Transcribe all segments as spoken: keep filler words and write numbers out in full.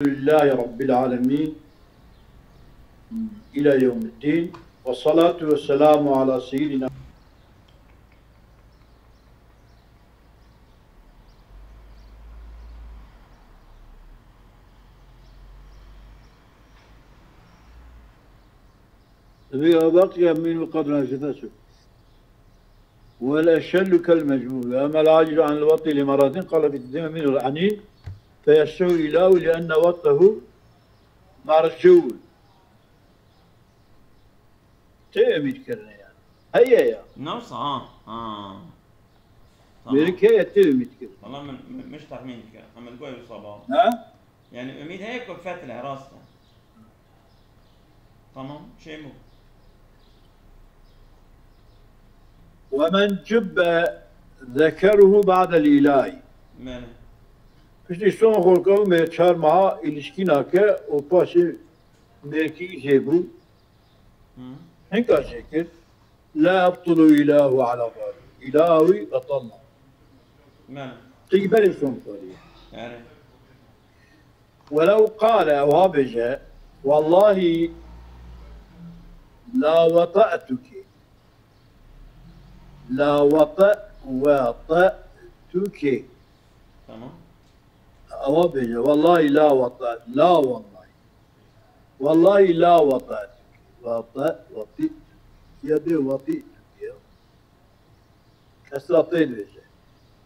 لله رب العالمين إلى يوم الدين والصلاة والسلام على سيدنا Tabii, o vakit ya min kadına zifası. والأشل كالمجموع. أما العاجز عن الوطء لمرض قال في الدم من العنين فيشتهي إلاه لأن وطئه مرجو. Tê umîd kirine yani. Heye ya. Newsa ha. Ha. Tamam. Mêrik heye tê umîd kirine. Valla min, min, min ji texmîn dikir. Em li goy wisa ba. Ha? Yani umîd heye ku fetle rast e. Tamam, şey bu. ومن جب ذكره بعد الإله. Mene. Piştî son xolka û me çar meha ilişkî nake û paşê mêrkî jê bû. Hı. Hinka jê kir. لا يبطل إله على ظالم. Îlaha wî betal nabe. Mene. Tî berê son karî. Yani. ولو قال, ew ha bêje, والله لا وطئتك. لا وطئ-, وطئتك. Tamam. Ew ha bêje, والله لا وطئ-, لا والله. والله لا وطئتك. وطئ-, وطئتك. Ya bê وطئتك ya. Kesra tê dibêje.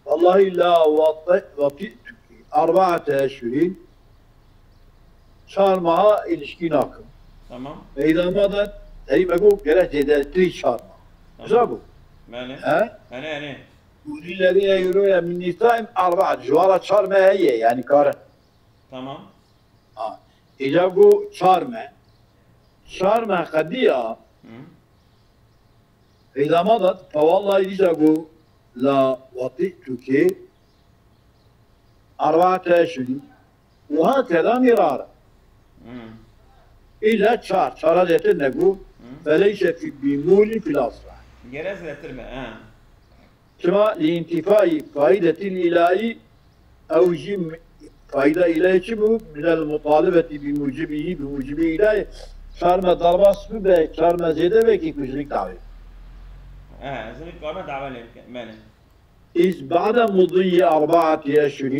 والله لا وطئ-, وطئتك أربعة أشهر. Çar meha ilişkî nakim. Tamam. Peydama da tey me got gerek zêdetirî çar meha. Tamam. Güzel bu. Mene. He? Mene, mene. وللذين يؤلون من نسائهم أربعة. Ji wan re çar me heye, yani karin. Tamam. Ha. Îca got çar me. Çar me qediya. Hı. Peydama da, فوالله dîsa got, لا وطئتك أربعة أشهر. وهكذا مرارا. Hı. Îca çar, çara zêtir negot. Hı. فليس في بمول في الأصح. Gere zêtir be, ha. Çima لانتفاء فائدة الإله ew jî m-, fayda îlahî çi bû? من المطالبة بموجبه, bi mucibî îlahî, çar me derbas bibe, çar me zêde be kî ku jinik dawê. He, jinik karme dawa lê bike, mene. إذ بعد مضي أربعة أشهر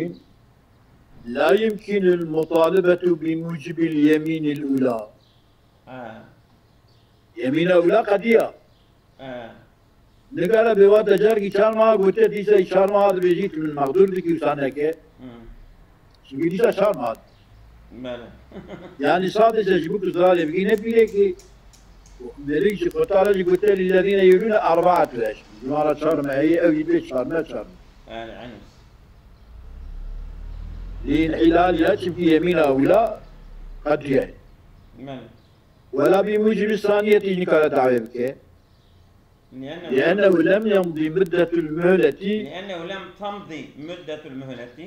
لا يمكن المطالبة بموجب اليمين الأولى. He. Yemîna ewla qediya. He. Nikare bê wate carkî çar meha gotiye, dîsa çar meha dibêjî tu min mexdûr dikî wisa neke. Hı. Çimkî dîsa çar meha. Bele. Yani sadece ji bo ku zirarê bigîne pîrekî, mêrik jî qurtara jî gotiye للذين يؤلون أربعة أشهر. Ji wan re çar mehê ye, ew jî bê çar meh, çar meh. Yani, eynî. لانحلالها, çimkî yemîna ewla qediya ye. Bele. ولا بموجب الثانية, nikare dawê bike. لأنه لأنه لم يمض مدة المهلة. لأنه لم تمض مدة المهلة.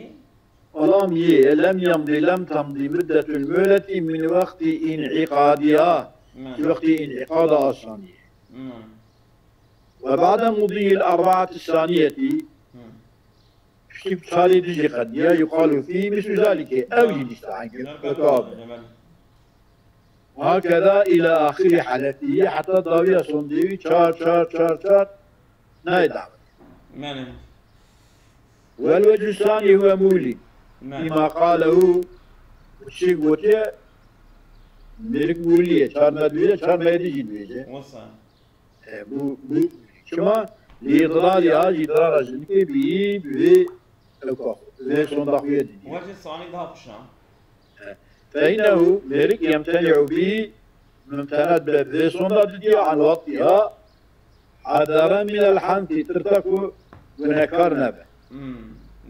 Lam yê, لم يمض, لم تمض مدة المهلة من وقت انعقادها. Hı. Ji wextî înîqada a saniyê. Hı. وبعد مضي الأربعة الثانية. Hı. Piştî çarê dijî qediya, يقال فيه مثل ذلك. Ew jî dîsa hengê. Hı. Weke abe. Hı. وهكذا إلى آخر حالته, heta dawiya sondê wî çar, çar, çar, çar, nayê dawet. Mene. والوجه الثاني هو مولي. Mene. فيما قاله, çi gotiye, mêrik mûlî ye, çar me dibêje, çar me dijî dibêje. Wisa. E, bu, bu, çima? لإضرارها, jî dirara jinikê bî, bi vê ewka xwe, vê sonda xwe yê didî. Wecê sanî daha xweş e. E, فإنه, mêrik يمتنع به, mumtena dibe bi vê sonda didî, عن وطئها, حذرا من الحنث, tirsa ku gunekar nebe. Hmm,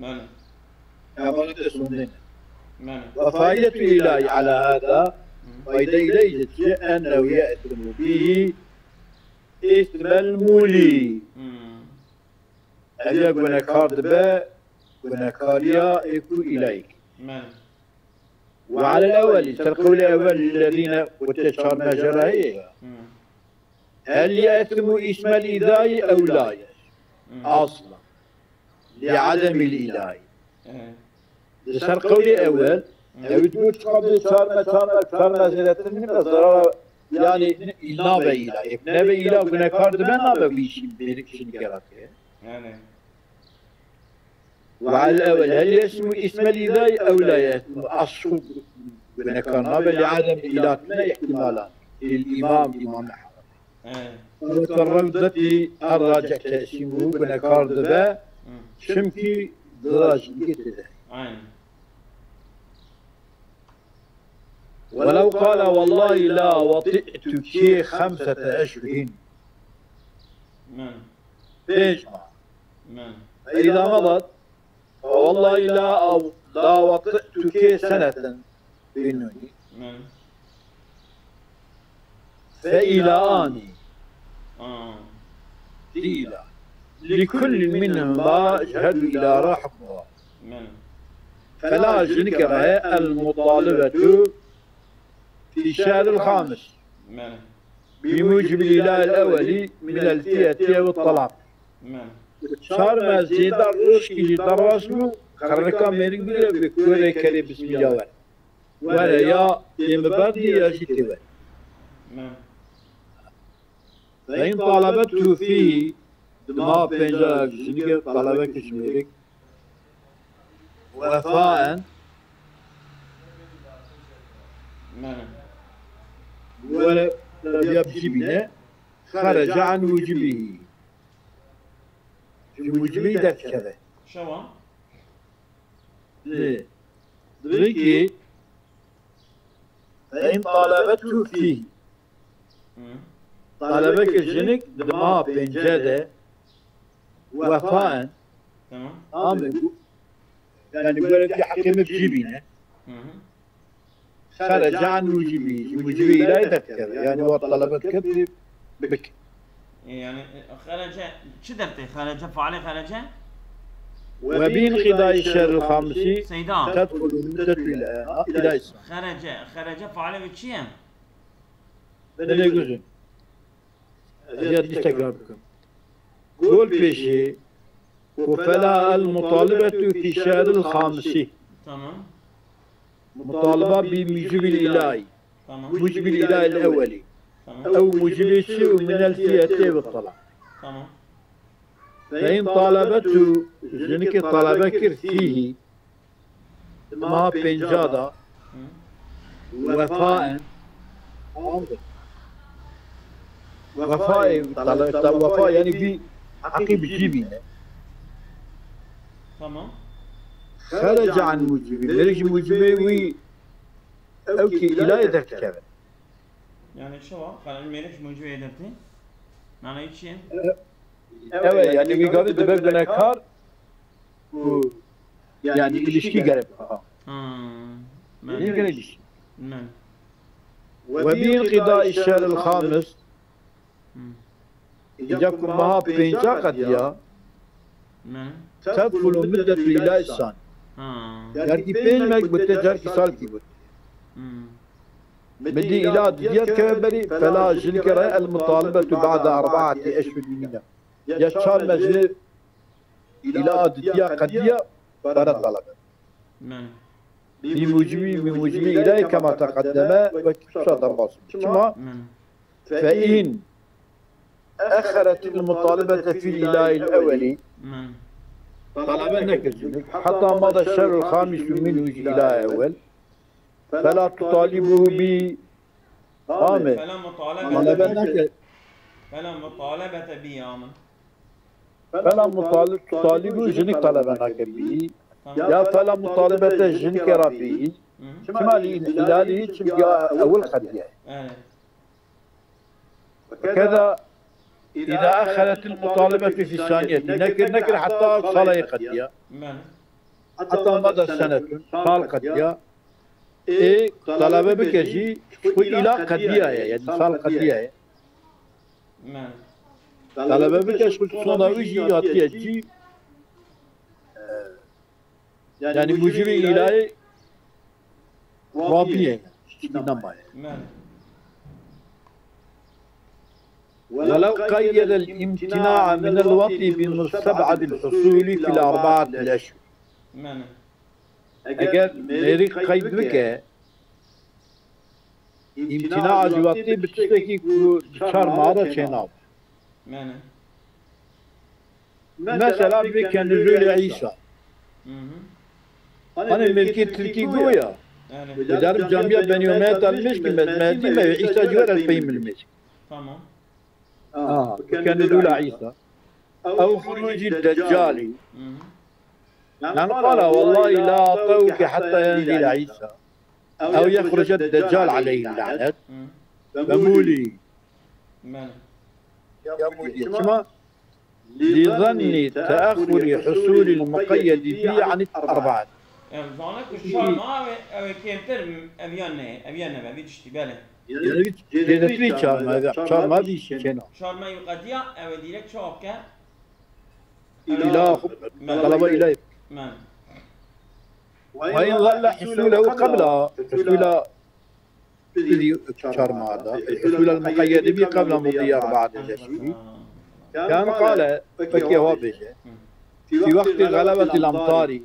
bele. Emanetê sondê ne. Bele. وفائدة الإيلاء على هذا, Hmm. fayda îlayî de çi? أنه يأثم به إثم المولي. Hmm. Ev ya gunekar dibe, gunekariya ê ku îlayî kir. Bele. وعلى الأول, ser qewlê ewel, للذين, gotiye çar meh jê re heye ya. Hmm. هل يأثم إثم الإيلاء أو لا؟ Hmm. أصلا. لعدم الإيلاء. Evet. Li ser qewlê ewel, Ew digot çiqa bê çar me, çar me, çar me zêdetir nîne zarara, yani îl nabe îla. Ê nebe îla gunekar dibe nabe bi îşî mêrik jinikê re dike. Yani. Ve al ewel hel yesmu ismel îlay ewla yesmu aslu gunekar nabe li adem îla tine ihtimalan. Lil imam, imam He. Ew ke rewdetî erra cek tesîm bû, gunekar dibe, Hı. Çimkî dira jinikê tê de. Aynen. Welew qala wellahî la wati'tukê xemsete eşhurin. Men. Pênc ma. Men. Îda medat. Wellahî la, la wati'tukê seneten. Bînûnî. Men. Fe îla anî. Aa. Dî îla. Likullin minhuma echedu îla rahmuha. Men. Fela jinikê re el mutalibetu fî şehril xamis. Men. Bi mucibil îla el ewelî min el tiyeti ve talab. Men. Çar me zêde rojkî jî derbas bû, qernika mêrik bigire bi kurê kerê bismîla were. Were ya tê min berdî ya jî tê were. Men. Ve in talebetu fî, di meha pênca jinikê talebe kir ji mêrik. Wefaen. Men. Were ya bijî bîne. Xerece an wucibî. Ji wucibî derdikeve. Şewa. Lê. Divê ki, fe in talebetu fî. Hı. Talebeke jinik di meha pênce de wefaen. Tamam. Ame gu-, yani, göre bir hakkımı cibine. Hı hı. Xerece an mucibî, ji mucibê îlahî derdikeve. Yani, wa talebe dike, bik. E, yani, e, xerece, çi dertê? Xerece, failê xerece? Ve bin qidayî şerril xamisi Seyda. Tedxulu müddetu ila, ila ismi. Xerece, xerece failê wî çi ye? Binê guzin. Ez ya dî tekrar bikim. Gol pêşî, ku fela el mutalibetu fî şehril xamisi. Tamam. Mutaliba bi mucibil îlahî. Tamam. Mucibil îlahî el ewelî. Tamam. Ew mucibê çi û minel fiyetê bi talab. Tamam. Fe in talebetu, jinikê talebe kir fîhî. Di meha pênca de. Hı. Wefaen. Wefayê, tale-, ta-, wefa yani bir heqî bi cî bîne. Tamam. Xerece an mucibî. Mêrik ji mucibê wî ew ki îlayê derdikeve. Yani çawa? Xerece mêrik ji mucibê dertî? Manayî çi ye? Ew e, yani wî gavê dibe gunekar, ku, yani, ilişki gerek. Ha. Hmm. Nî gerek ilişki. Men. Ve bi inqidai şehril xamis. Hmm. Îca ku meha pênca qediya. Men. Tedxulu müddetu ila isan. Ha. Carkî pênc meh bi te carkî salkî bi te. Hmm. Min dî îla didiya dikeve berî, fela jinikê re el mutalibetu ba'de erbaati eşhur mîna. Ya çar meh ji îla didiya qediya para talebe. Men. Bi mucibî, bi mucibî îlayê kema teqeddeme wekî pişta derbas bû. Çima? Men. Fe in exeretil mutalibete fîl îlayil ewelî. Men. Talebe nekir jinik. Heta mada şerul xamisu minhu ji îlayê ewel. Fela tutalibuhu bi. Amin. Fela mutalebe. Talebe neke. Fela mutalebete bi amin. Fela mutalib, tutalibu jinik talebe nake bi. Tamam. Ya fela mutalebete jinikê re bi. Hı hı. Çima li îlalî çimkî ewil qediye. Evet. Keda îza exeretil mutalebete fî saniyetî. Nekir, nekir heta salê qediya. Men. Heta mada senetun, sal qediya. Ê talebe bike jî, ji xwe îla qediya ye, yani sal qediya ye. Men. Talebe bike ji xwe sona wî jî hatiye cî. Yani mucibî îlayê rabî ye, tiştî nemaye. Men. Welew qeyyedel imtina'a minel wati bi musteb'adil husuli fil arba'atil eşhur. Men. Eger mêrik qeyd bike, îmtina ciwatê bi tiştekî ku di çar meha de çênabe. Mene. Mesela bike Nuzûlê Îsa. Hı hı. Hani mêrikê Tirkî goya. Yani. Dicarim camiya Benî Umeyet el-Mişkî me, Mehdî me, Îsa ciwar el peyim il Mişk. Tamam. Aa, bike Nuzûlê Îsa. Ew xurûcî Deccalî. Hı hı. Yani qala, "Wallahi la atewke hatta yenzile Îsa." Ew yexruce Deccal aleyhi lanet. Hı. Ve mûlî. Mene. Ya mûlî. Çima? Li zannî teaxurî husulî muqeyyedî bî anî erbaat. Em zane ku çar meha ew ê, ew ê kêmtir, ev ya ne, ev ya ne, vî tiştî, belê. Yani vî zêdetirî çar meha, çar meha bî çêna. Çar meha yu qediya, ew ê dîrek çawa bike? Îla, talaba îlahî. Men. Ve in zalle husulehu qabla, husula Bidî çar meha de. Husul el muqeyyedi bî qebla mudî erbaatê leşkî. Kan qale, wekî ewa bêje. Fî wextî xelebetil amtarî.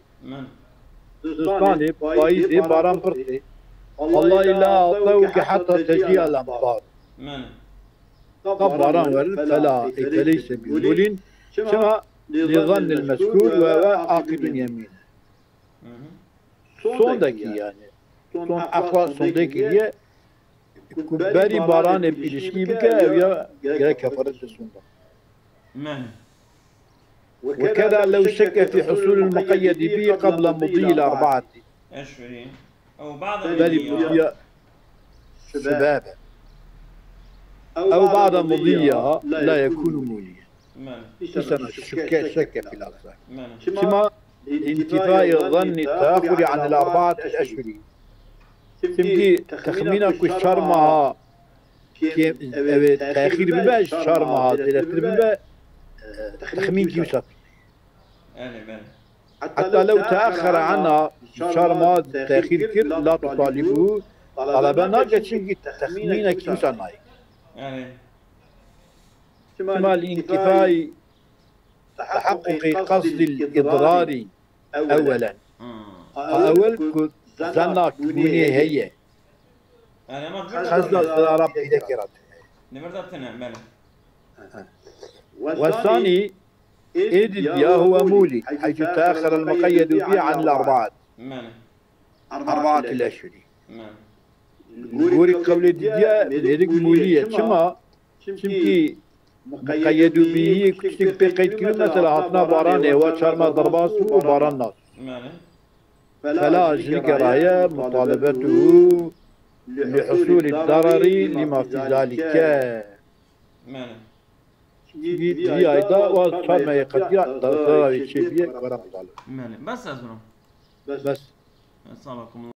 Zistanê, payîzê, baran pir tê. Wallahi la atewke heta tecî el amtar. Ka baran werin, fela, ey feleyse bi mulîn. Çima? Li zannil mezkûr ve ve aqidun yemîne. Sondekî yani. Sond eqwa sondekî ye. Ku berî baranê pîlişkî bike, ew ya gerek kefaret de sonda. Men. Ve keda lew şekke fî husulil muqeyyedi bî qabla mudî ila erbaatî. Eşhurî. Ew ba'da mudî ya. Berî mudî ya. Şebabe. Ew ba'da mudî ya la yekûnu mulî. Men. Îsa şekke, şekke fîl asl. Men. Çima? Lintîfayê zannî teaxurî anil erbaat eşhurî. Çimkî texmîna ku çar meha kê-, ev ê texîr bibe, çar meha zêdetir bibe, texmîn kî wisa. Heta lew teaxere anha, çar meha texîr kir, la tutalîbû, talebe nake, çimkî texmînekî wisa nayê. Çima li întîfayî teheqquqî qasdil îdrarî ewelen. Ha ewel ku zena kibûnê heye. Qasda zirara pîrekê re tune. Li vir de tune, belê. Wesanî ê didiya huwe mulî, heythu teaxere el muqeyyedu bî anil erbaat. Erbaat il eşhurî. Gorî qewlê didiya mêrik mulî ye. Çima? Çimkî muqeyyedû bîyî ku tiştek pê qeyd kirin, mesela hatina baranê, ewa çar meh derbas bû û baran nas. Fela jinike raye mutalebetû li husulî dararî lima fî zalîke. Çimkî di ayda wa çar mehê qediya dararê çê bîye were mutalebe. Bes ez ro. Bes. Selamekum.